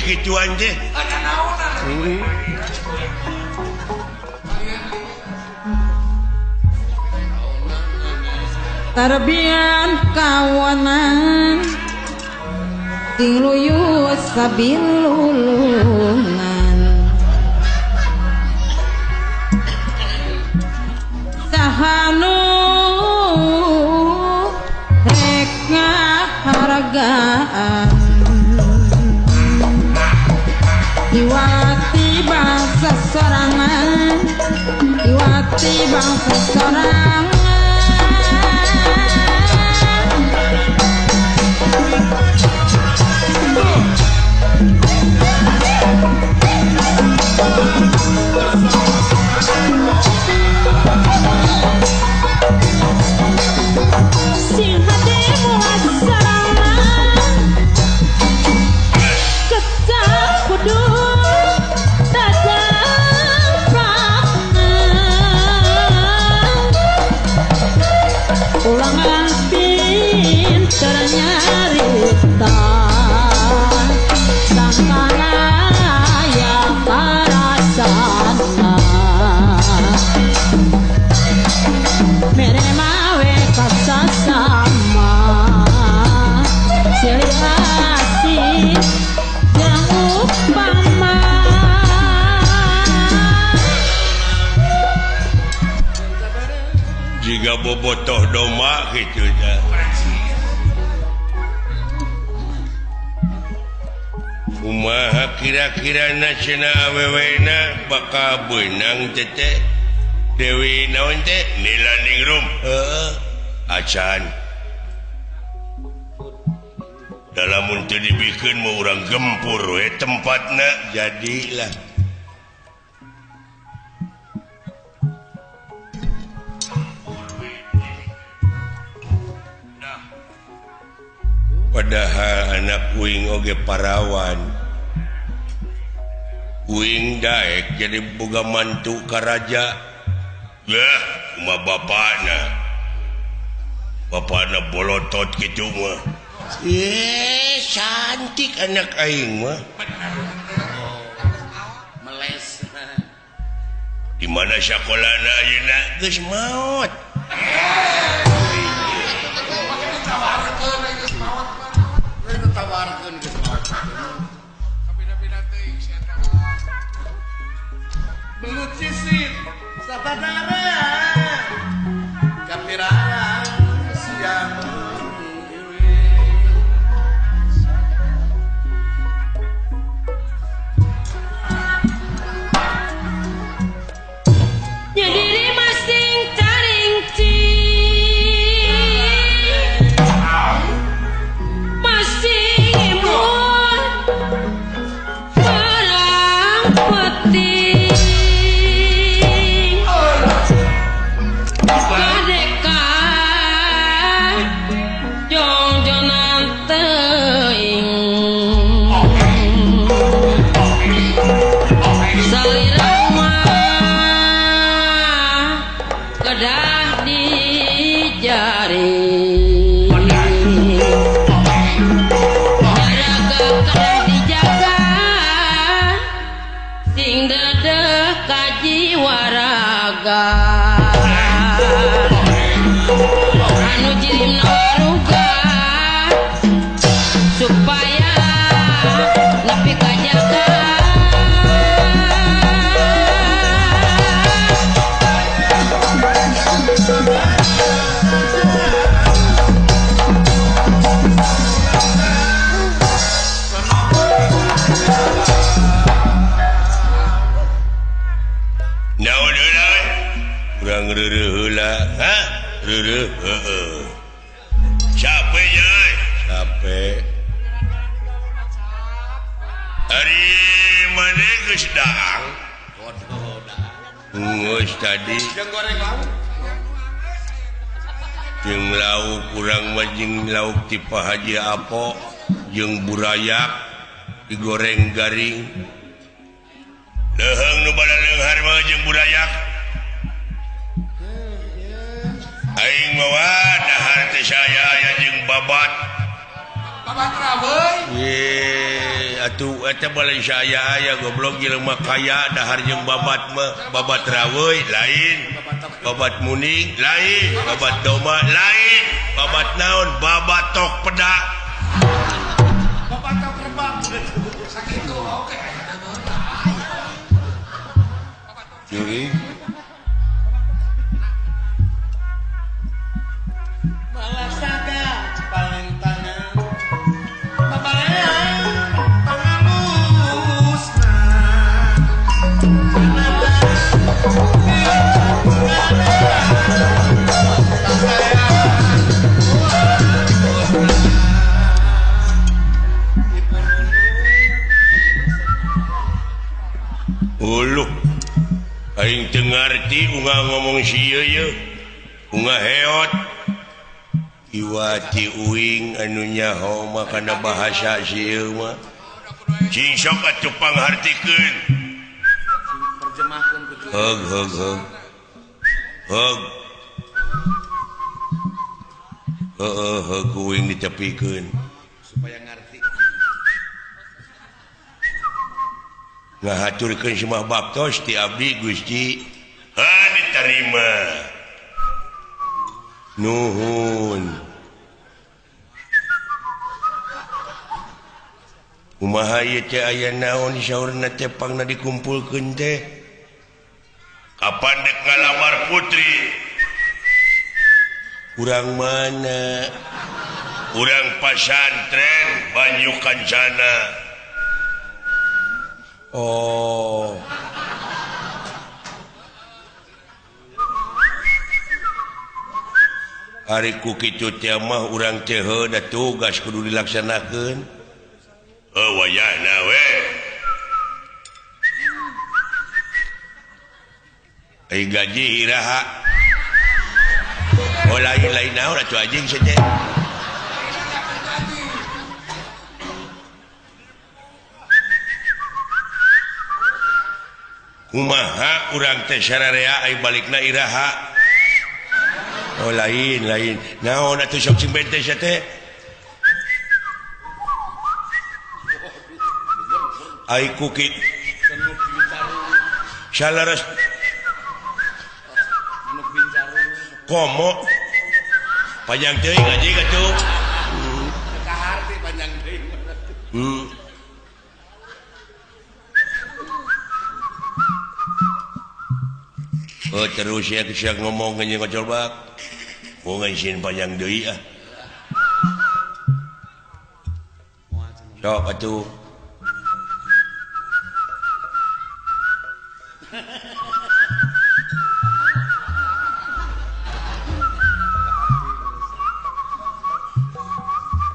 kituan teh. Tarbian kawanan ting luyu sabilulungan sahanu rek ngahargaan iwati bangsa sorangan iwati bangsa sorangan sing hati muat sarana kecap kudu tajam prakna ulangan pinter nyarita sangkana ya parasana mere mawe kasasama silih asih jeung upama jika bobotoh doma gitu ya. Kumaha kira-kira cenah awewena bakal beunang teh Dewi naon teh Nilaningrum heeh acan dalamun teu dibikeun mah urang gempur we tempatna jadilah padahal anak uing oge parawan uing daek jadi boga mantu ka raja lah kumaha bapana bapana bolotot kitu mah cantik anak aing mah meles di mana sakolana ayeuna geus maot tawarkeun geus maot belut sisit sabadara kapiraan siang nyadiri masing caringci masing imun perang peti kadeka jongjonan teuing salira mah kedah dijari Nyaraga kedah dijaga sing dedeh kajiwa raga anu jirimna waruga supaya nepi kajaga naon heula we urang reureuh heula ha reureuh heueuh capek ye capek ari maneh geus daang geus tadi jeung goreng lauk jeung lauk urang mah jeung lauk ti Pak Haji Apo jeung burayak digoreng garing leuheung nu balaleunghar mah jeung burayak aing mah dahar teh saya aya jeung babat babat raweuy ye atuh eta Malaysia aya-aya goblok jelema kaya dahar jeung babat mah, babat raweuy lain, babat muning lain, babat domba lain, babat naon, babat tok pedak. Babat tok rebak. Sakitu oke. Juri. Malasaga palentangan. Babarean pangalusna. Uluh. Aing teu ngarti unga ngomong sieu ye. Unga heot. Iwati uing anu nyaho mah kana bahasa sieu mah. Cing sok atuh panghartikeun. Terjemahkeun ku Heug heug heug. Heug. Heeh heug uing ditepikeun supaya ngarti. Ngahaturkeun semah baktos ti abdi Gusti. Ha diterima. Nuhun. Kumaha ieu teh aya naon saurna teh pangna dikumpulkeun teh? Kapan dek ngalamar putri? Urang mana? Urang pasantren Banyu Kancana. Oh. Ari ku kitu teh mah urang teh heuh da tugas kudu dilaksanakeun. Heuh wayahna we. Ai gaji iraha. Oh lain-lain naon atuh anjing sia teh. Kumaha urang teh sararea ai balikna iraha. Oh lain lain naon atuh sok sing bente sia teh. Ai ku kitu salaras komo panjang teuing anjing atuh. Kaharti panjang teuing. Oh terus ya siang ngomong anjing ngocol bak. Mau ngaisin panjang deui ah. Sok atuh.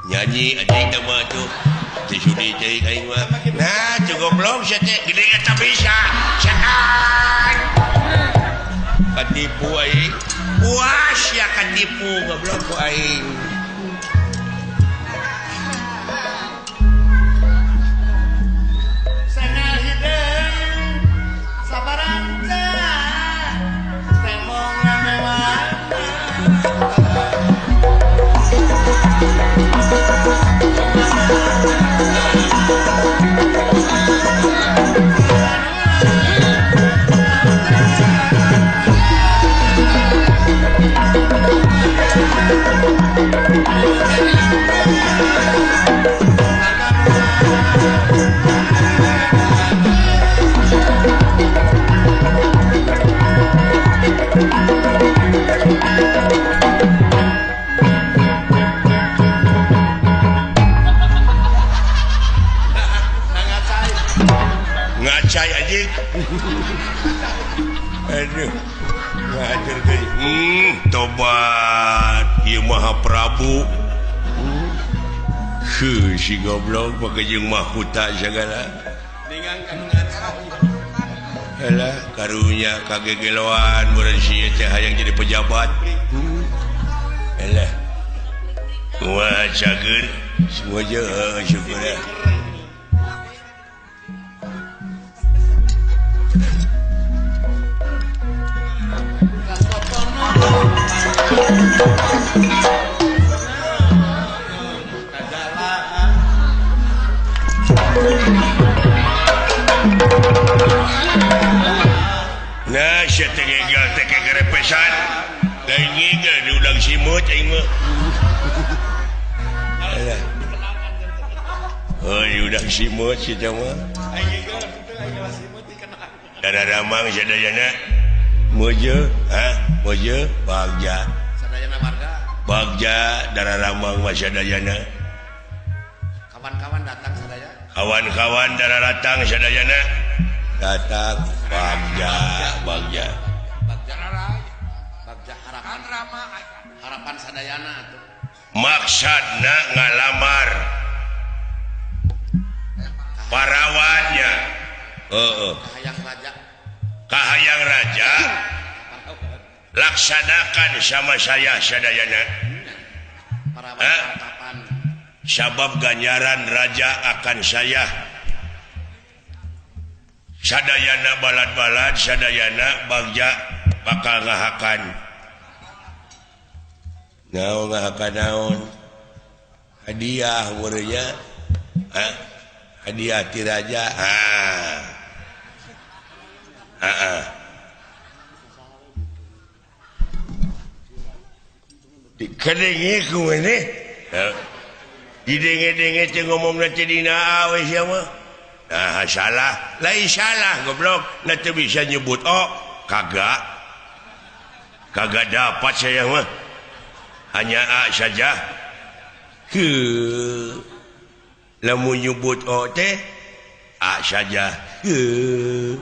Nyanyi anjing teh mah atuh. Teu sudi teuing aing mah. Nah, cukup goblok sia teh gede eta bisa. Setan. Katipu aing. Puas ya katipu goblok ku aing. Sangal hideung sabaranca temong ngamewana. Ngacai anjing. Aduh. Ngajar deui. Tobat ieu Maha Prabu. Heuh si goblok pake jeung mahkota sagala. Ningang kanu ngacai. Alah karunya kagegeloan meureun si teh hayang jadi pejabat. Alah. Wah cager semua je syukur ah. sia teh ngegel teh kegerepesan. Lain ngigel diundang simut aing mah. Alah. Oh, diundang simut si teh mah. Aing ngigel teh aing simut dikenal. Dara Ramang sadayana mojo, ha? Mojo Bagja. Sadayana warga. Bagja Dara Ramang mah sadayana. Kawan-kawan datang sadaya. Kawan-kawan dara datang sadayana. Datang Bagja, Bagja. Bagja Bagja harapan harapan sadayana atuh. Maksudna ngalamar parawannya. Heeh. Kahayang raja. Kahayang raja laksanakan sama saya sadayana. Parawan tangkapan. Sabab ganjaran raja akan saya sadayana balad-balad sadayana bagja bakal ngahakan. Naon ngahakan naon? Hadiah meureunnya. Hah? Hadiah ti raja. Ah. Heeh. Dikedengi ku maneh. Didenge-denge teh ngomongna teh dina awe sia mah. Nah, salah. Lain salah goblok. Na teu bisa nyebut oh, kagak. Kagak dapat saya mah. Hanya A saja. Heuh. Lamun nyebut O teh A saja. Heuh.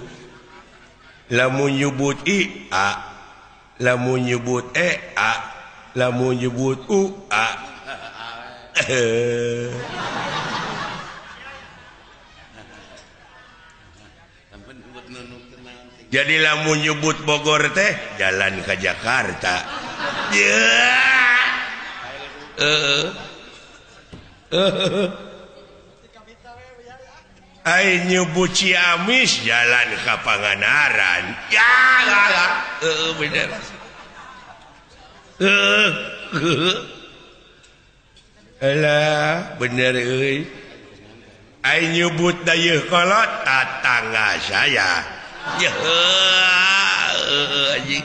Lamun nyebut I A. Lamun nyebut E A. Lamun nyebut U A. Jadi lamun nyebut Bogor teh jalan ke Jakarta. Ai nyebut Ciamis jalan ke Pangandaran. Ya bener. Alah, bener euy. Ai nyebut dayeuh kolot tatangga saya. Anjing.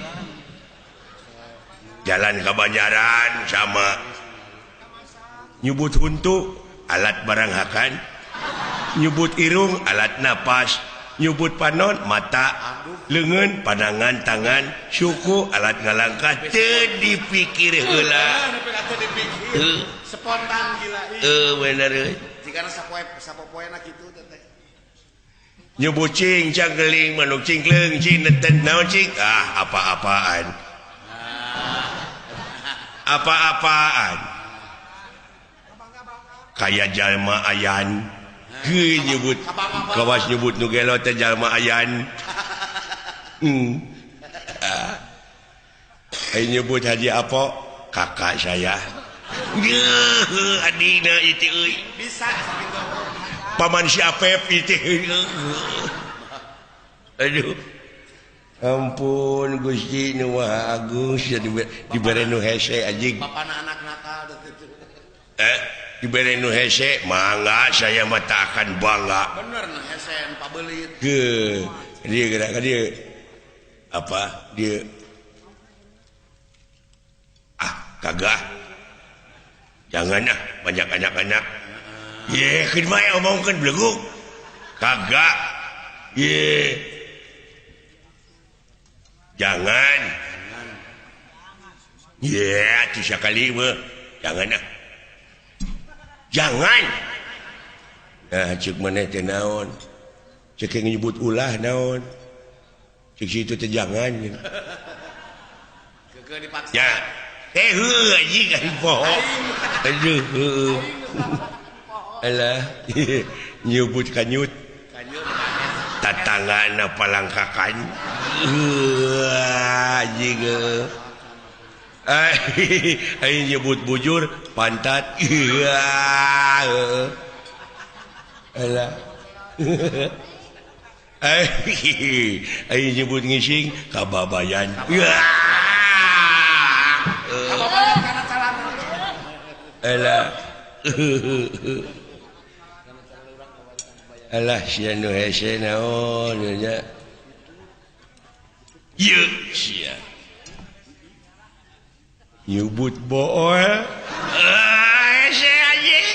Jalan ke Banjaran sama nyebut huntu alat barang hakan, nyebut irung alat napas, nyebut panon mata, leungeun pandangan tangan, suku alat ngalangkah teu dipikir heula. Spontan gila. Bener euy. Jigana sapoe sapopoena kitu teh. Nyebut cing cangkeling manuk cingkleung cing neten naon cing ah apa-apaan. Apa-apaan. Kaya jalma ayan. Heuh nyebut kawas nyebut nu gelo teh jalma ayan. Ai nyebut Haji Apo kakak saya. Geuh adina itu euy. Bisa sakitu. Paman si Apep itu. Aduh. Ampun Gusti nu Maha Agung sia dibere nu hese anjing. Bapana anak nakal teh. Dibere nu hese mangga saya mah tak akan bangga. Bener nu hese nu pabeulit. Heuh, dia gerak ka dieu. Apa dia? Ah, kagak. Jangan ah, banyak anak-anak. Ye, keun mah omongkeun beleguk. Kagak. Ye. Jangan. Ye, atuh sakali mah. Jangan ah. Jangan. Nah, ceuk maneh teh naon? Ceuk nyebut ulah naon? Ceuk situ teh jangan. Keukeuh dipaksa. Ya. Heuh anjing aing poho. Aduh heuh. Alah, nyebut kanyut. Kanyut tatanggana palangkakan. Heuh anjing. Aing nyebut bujur pantat. Alah. Aing nyebut ngising kababayan. Kababayan kana calana. Alah. Alah sia nu hese naon nya. Ieu sia. Nyubut bool. Hese anjing.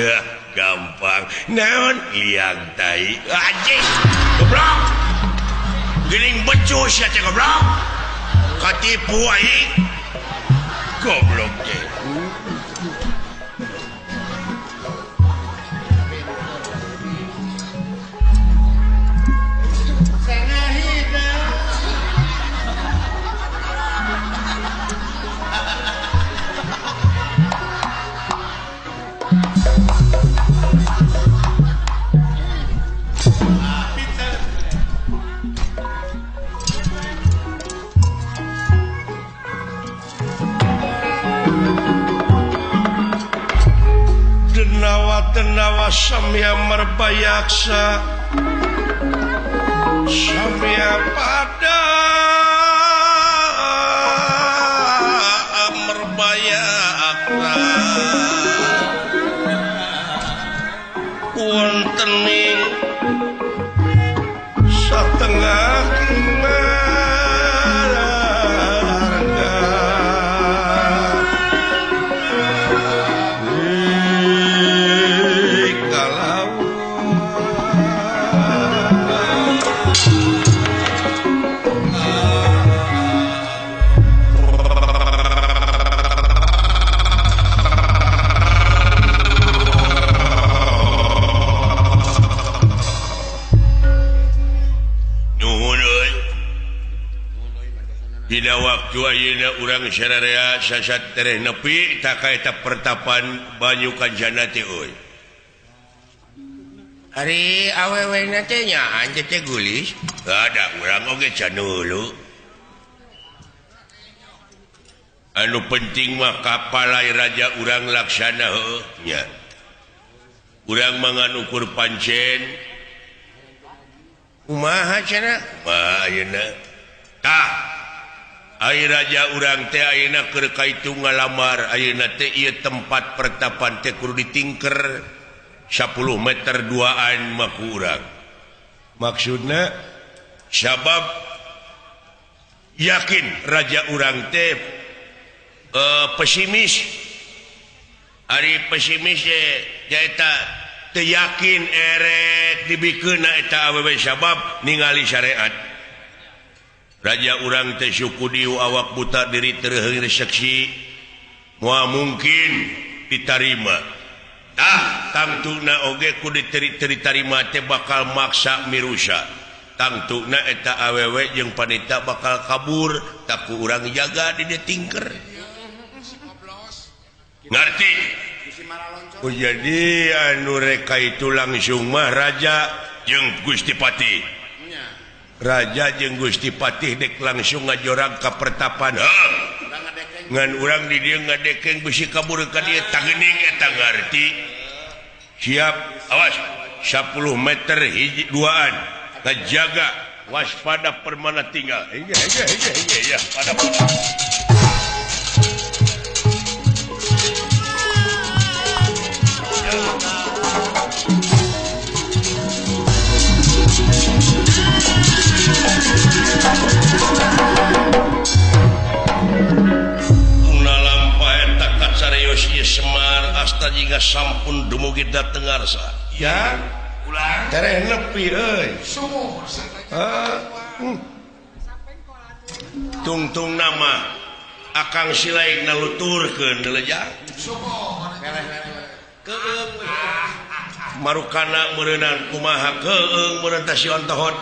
Ya, gampang. Naon liang tai. Anjing. Goblok. Geuning becus sia teh goblok. Katipu aing. Goblok teh. Denawa samya merbayaksa samya pada merbayaksa wonten ing satengah Dina waktu ayeuna urang sararea sasat tereh nepi tak kaeta pertapan banyu kancana teh euy. Ari awewena teh nya anjeun teh gulis. Ada urang oge can hulu. Anu penting mah kapalai raja urang laksana heueuh nya. Urang mangan ukur pancen. Kumaha cenah? Kumaha ayeuna? Tah Ai raja urang teh ayeuna keur kaitu ngalamar ayeuna teh ieu tempat pertapan teh kudu ditingker 10 meter duaan mah ku urang. Maksudna sabab yakin raja urang teh pesimis. Ari pesimis teh nyaeta teu yakin erek dibikeunna eta awewe sabab ningali syariat. Raja urang teh suku diu awak buta diri terheung seksi moal mungkin ditarima. Tah tangtuna oge ku diterima teh bakal maksa mirusa. Tangtuna eta awewe jeung panita bakal kabur tak ku urang jaga di dieu tingker. Ngarti? Oh, jadi anu reka itu langsung mah raja jeung Gusti Patih. Raja jeung Gusti Patih dek langsung ngajorag ka pertapan. Ngan urang di dieu ngadekeng bisi kabur ka dieu tangeuning eta ngarti. Siap, awas 10 meter hiji duaan ngajaga waspada permana tinggal. Iya iya iya iya ya pada pada. Semar asta jika sampun dumugi dateng ngarsa. Ya, ulang. Tereh nepi euy. Sumuh. Tungtung nama Akang Silaik naluturkeun deuleuh. Sumuh. Keung. Marukana meureunnan kumaha keung meureun teh si ontohot.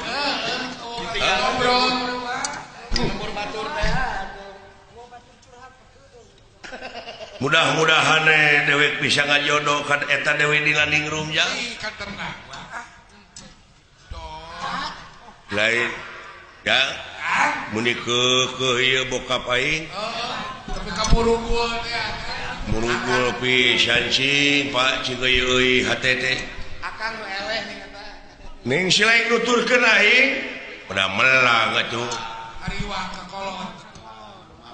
Ditinggal ngobrol. Lembur batur teh. Mudah-mudahan dewek bisa ngajodoh kan eta dewe di landing room ya. Lain ya. Muni keukeuh ieu bokap aing. Tapi ka murugul teh. Murugul pisan cing Pak cing euy hate teh. Akang nu eleh ning eta. Ning silaing nuturkeun aing. Udah melang atuh. Ariwang ka kolot.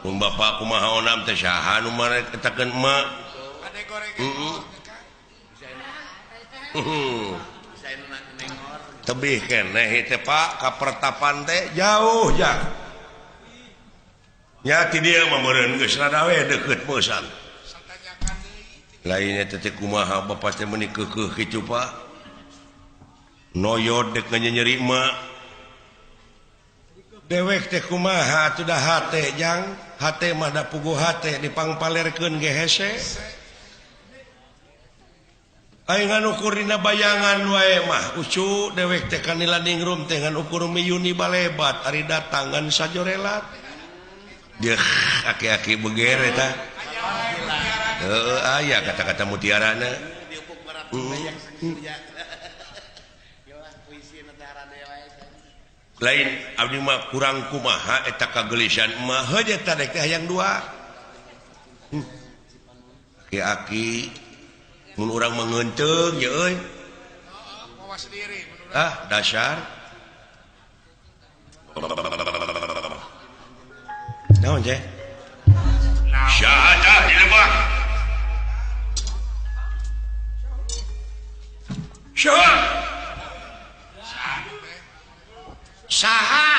Mun bapak kumaha onam teh saha nu marek etakeun emak. Ade goreng. Heeh. Bisa nu nengor. Tebih keneh teh Pak ka pertapan teh jauh jang. Nya ti dieu mah meureun geus rada we deukeut peusan. Lainnya teh kumaha bapak teh meuni keukeuh kitu Pak. Noyod dek nyeri mah. Dewek teh kumaha atuh da hate jang, hate mah da puguh hate dipangpalerkeun ge hese. Aing ukur dina bayangan wae mah ucu dewek teh kanila ningrum teh ngan ukur miyuni balebat ari datangan sajorelat. Deuh aki-aki beger eta. Heeh aya kata-kata mutiarana. Lain abdi mah kurang kumaha eta kagelisan mah heuh eta dek teh hayang dua. Aki-aki mun urang mengenteung ya euy. Ah, dasar. Naon teh? Syahadah di lebah. Syahadah. Saha.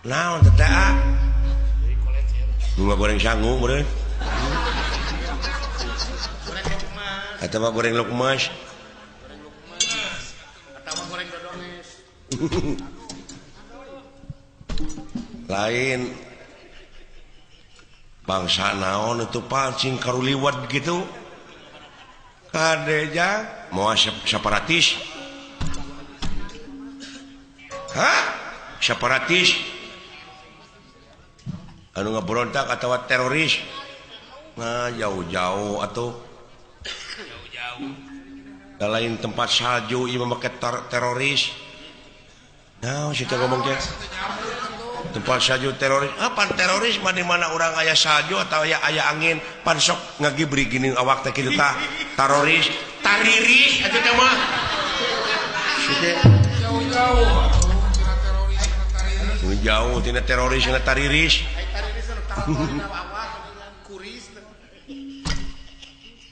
Naon teh ah? Bunga goreng sangu meureun. Atawa goreng lukmas. Goreng lukmas. Atawa goreng dodones. Lain bangsa naon itu pancing karuliwat gitu. Kadeja moal separatis. Hah? Separatis. Anu ngeberontak atau teroris nah jauh-jauh atau jauh-jauh lain tempat salju ieu mah make teroris nah situ ngomong teh tempat salju teroris apa teroris mah di mana urang aya salju atau aya aya angin pan sok ngagibri gini awak teh kitu tah teroris tariris atuh teh mah situ jauh-jauh jauh tina teroris tina tariris.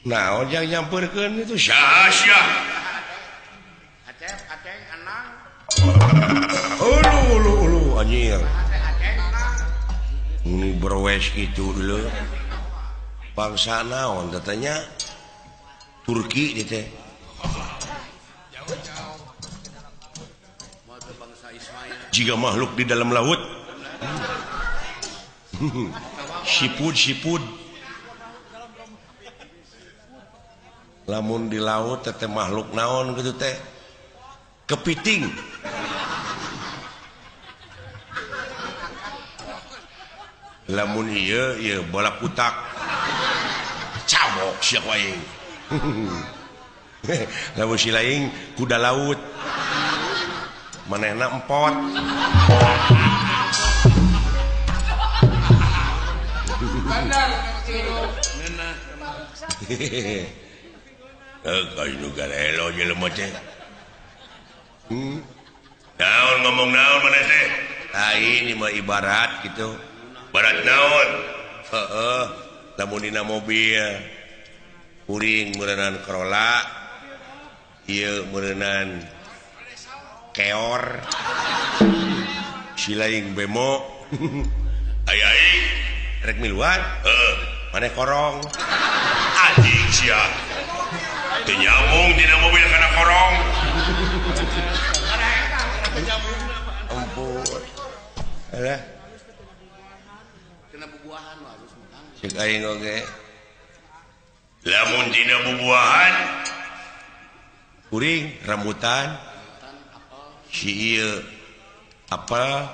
Nah, ojang nyamperkeun itu sia-sia. Aceh, aceng, anang. Ulu ulu ulu anjir. Ini berwes gitu dulu. Bangsa naon katanya Turki gitu teh. Jika makhluk di dalam laut. Sipud sipud. Lamun di laut teh makhluk naon gitu teh. Kepiting. Lamun ieu ieu bola kutak. Cabok sia ku aing. Lamun si laing kuda laut. Manehna empot. Kayu garelo jelema teh. Naon ngomong naon maneh teh? Lain ieu mah ibarat gitu. Barat naon? Heeh, lamun dina mobil kuring meureunan Corolla, ieu meureunan keor, si laing bemo. Aya aing rek miluan? Heeh, maneh korong. Anjing sia. Teu nyambung dina mobil kana korong. Ampun. Alah. Kena bubuahan mah harus makan. Cek aing oge. Lamun dina bubuahan kuring rambutan si ieu apel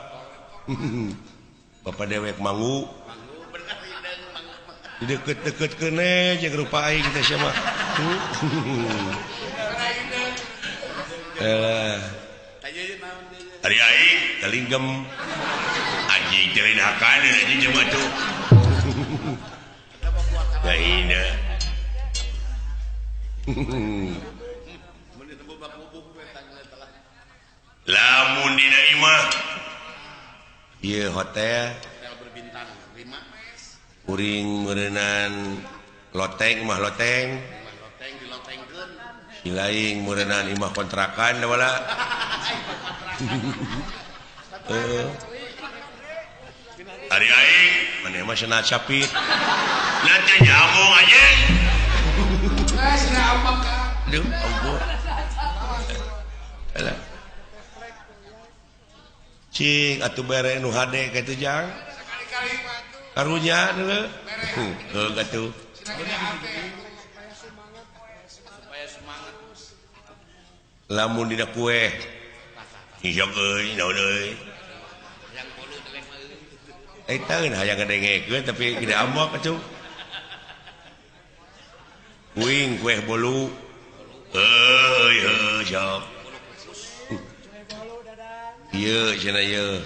bapak dewek manggu dideket-deket kene jeung rupa aing teh sia mah. Eh. Ari aing talinggem anjing teh lain hakan anjing jelema tuh. Lainna. Lamun dina imah ieu hotel kuring meureunan Loteng mah loteng. Loteng dilotengkeun. Si lain meureunaan imah kontrakan da wala. Ari aing maneh mah cenah capit. Nanti nyambung anjing. Eh cenah ambek ka. Duh, ampun. Alah. Cing atuh bere nu hade kitu jang. Sakali-kali mah atuh. Karunya deuleu. Heuh atuh. Lamun dina kue. Isok euy naon euy. Eta geun hayang ngadengekeun tapi gede ambek atuh. Kuing kue bolu. Heuy heuh sok. Ieu cenah ieu.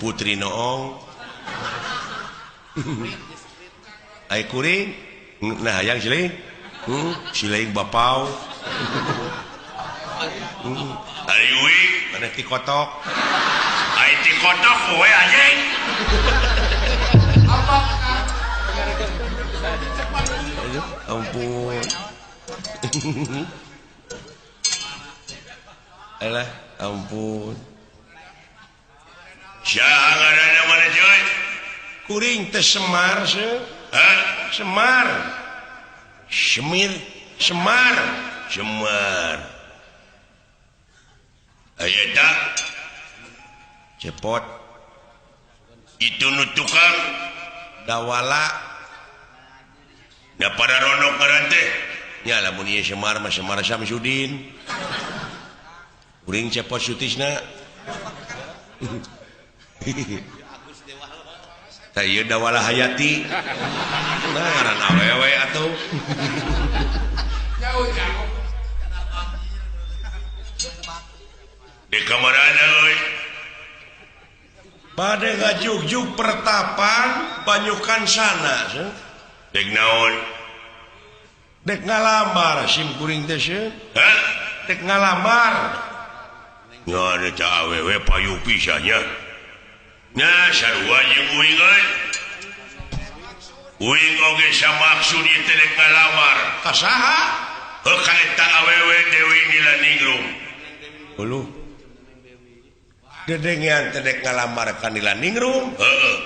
Putri Noong. Ai kuring nah hayang siling. Siling bapau. Ari uing maneh ti kotok. Ai ti kotok we anjing. Ampun. Alah, ampun. Saha ngaranna maneh coy? Kuring teh Semar seuh. Hah? Semar. Semir, Semar, Semar. Aya eta cepot. Itu nu tukang dawala. Da para ronok ngaran teh. Nya lamun ieu Semar mah Semar Samsudin. Kuring cepot Sutisna. Tah ieu Dawala Hayati. Nah ngaran awewe atuh. Jauh-jauh. Di kamarana euy. Bade ngajugjug pertapan banyukan sana. Dek naon? Dek ngalamar sim kuring teh seuh. Hah? Dek ngalamar. Ngan eta awewe payu pisan nya. Nah sarua jeung uing euy. Uing oge samaksud ieu teh dek ngalamar. Ka saha? Heuh ka eta awewe Dewi Nilaningrum. Uluh. Dedengean teh dek ngalamar ka Nilaningrum. Heeh.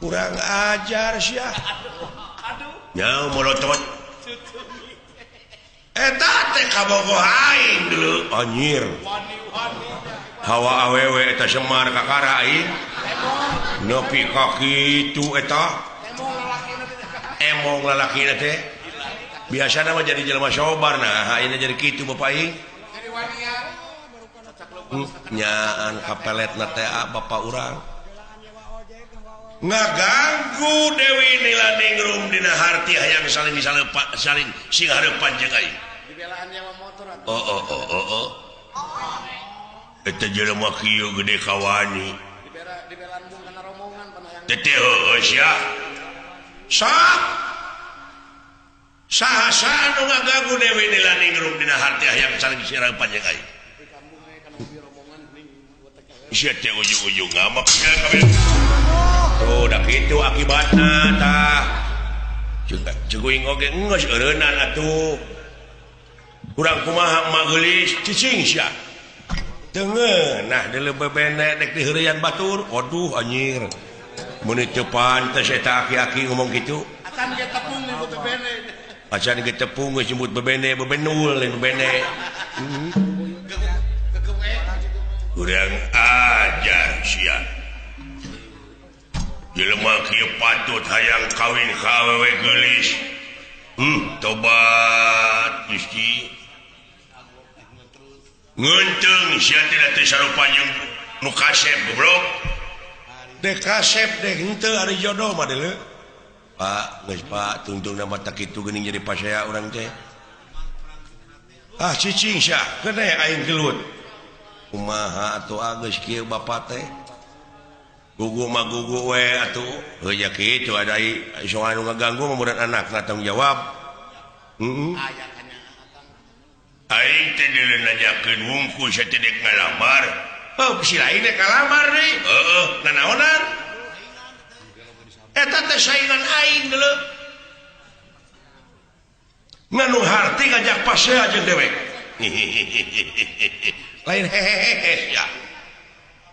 Kurang ajar sia. Nya molotot. Eta teh kabogoh aing deuleu anjir. Hawa awewe eta Semar kakara aing. Nepi ka kitu eta. Emong lalakina teh. Biasana mah jadi jelema sobar nah ayeuna jadi kitu bapak aing. Jadi wania. Nyaan kapeletna teh bapak urang. Ngaganggu Dewi Nilaningrum dina harti hayang saling saling sing hareupan jeung aing. Dibelaan nyewa motor atuh. Oh oh oh oh oh. Eta jelema kieu gede kawani. Dibelaan mung kana rombongan pan hayang. Teh heueuh sia. Sok. Saha-saha nu ngaganggu Dewi Nilaningrum dina harti hayang saling sing hareupan jeung aing. Sia teh ujung-ujung ngamak sia kabeh. Tuh dah kitu akibatna tah. Ceguing oge geus eureunnan atuh. Kurang kumaha mah geulis cicing sia. Teu ngeunah deuleu bebene dek diheureuyan batur. Aduh anjir. Mun teu pantes eta aki-aki ngomong kitu. Acan ge tepung nyebut bebene. Acan ge tepung geus nyebut bebene, bebenul lain bebene. Kurang ajar sia. Jelema kieu patut hayang kawin ka awewe geulis. Tobat Gusti. Ngeunteung sia teh teu sarupa jeung nu kasep goblok. Dek kasep dek henteu ari jodoh mah deuleu. Pak, geus Pak, tungtungna mah tak kitu geuning jadi pasea urang teh. Ah cicing sia, kene aing gelut. Kumaha atuh geus kieu bapa teh. Gugu mah gugu we atuh. Heuh nya kitu ada soal nu ngaganggu mah murid anakna tanggung jawab. Heeh. Aing teh deuleu nanyakeun wungkul sia teh dek ngalamar. Heuh si lain dek ngalamar deui. Heeh, nanaonan? Eta teh saingan aing deuleu. Nganu harti ngajak pasea jeung dewek. Lain hehehe ya.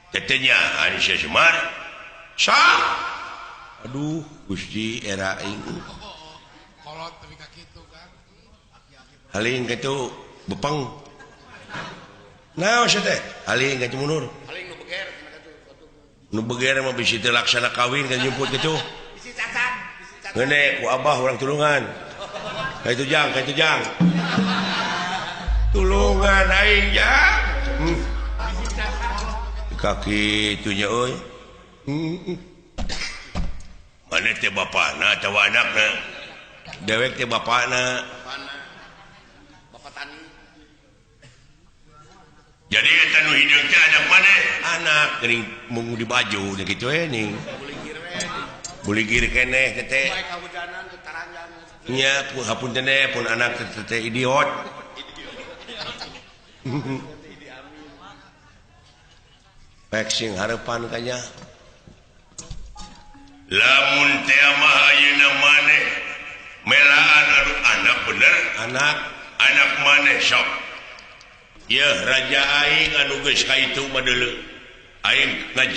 Tetenya ari Syekh Semar. Sah. Aduh, Gusti era aing. Kolot tapi ka kitu kan. Haling kitu bepeng. Naon sia teh? Haling ka mundur. Haling nu beger cenah kitu. Nu beger mah bisi teu laksana kawin kan jemput kitu. Bisi cacat, bisi cacat. Ngeune ku abah urang tulungan. Ka itu jang, ka itu jang. Tulungan aing jang. Kaki itu nya euy. Mana teh bapana atawa anakna? Dewek teh bapana. Bapak tani. Jadi eta nu hideung teh anak maneh? Anak geuning mung di baju kitu we ning. Buligir keneh teh. Bae kahujanan teu taranjang. Nya hapunten teh pun anak teh idiot. Pek sing harepan kanya. Lamun teh mah ayeuna maneh melaan anu anak bener, anak maneh sok. Yeuh raja aing anu geus ka itu mah deuleu. Aing ngaji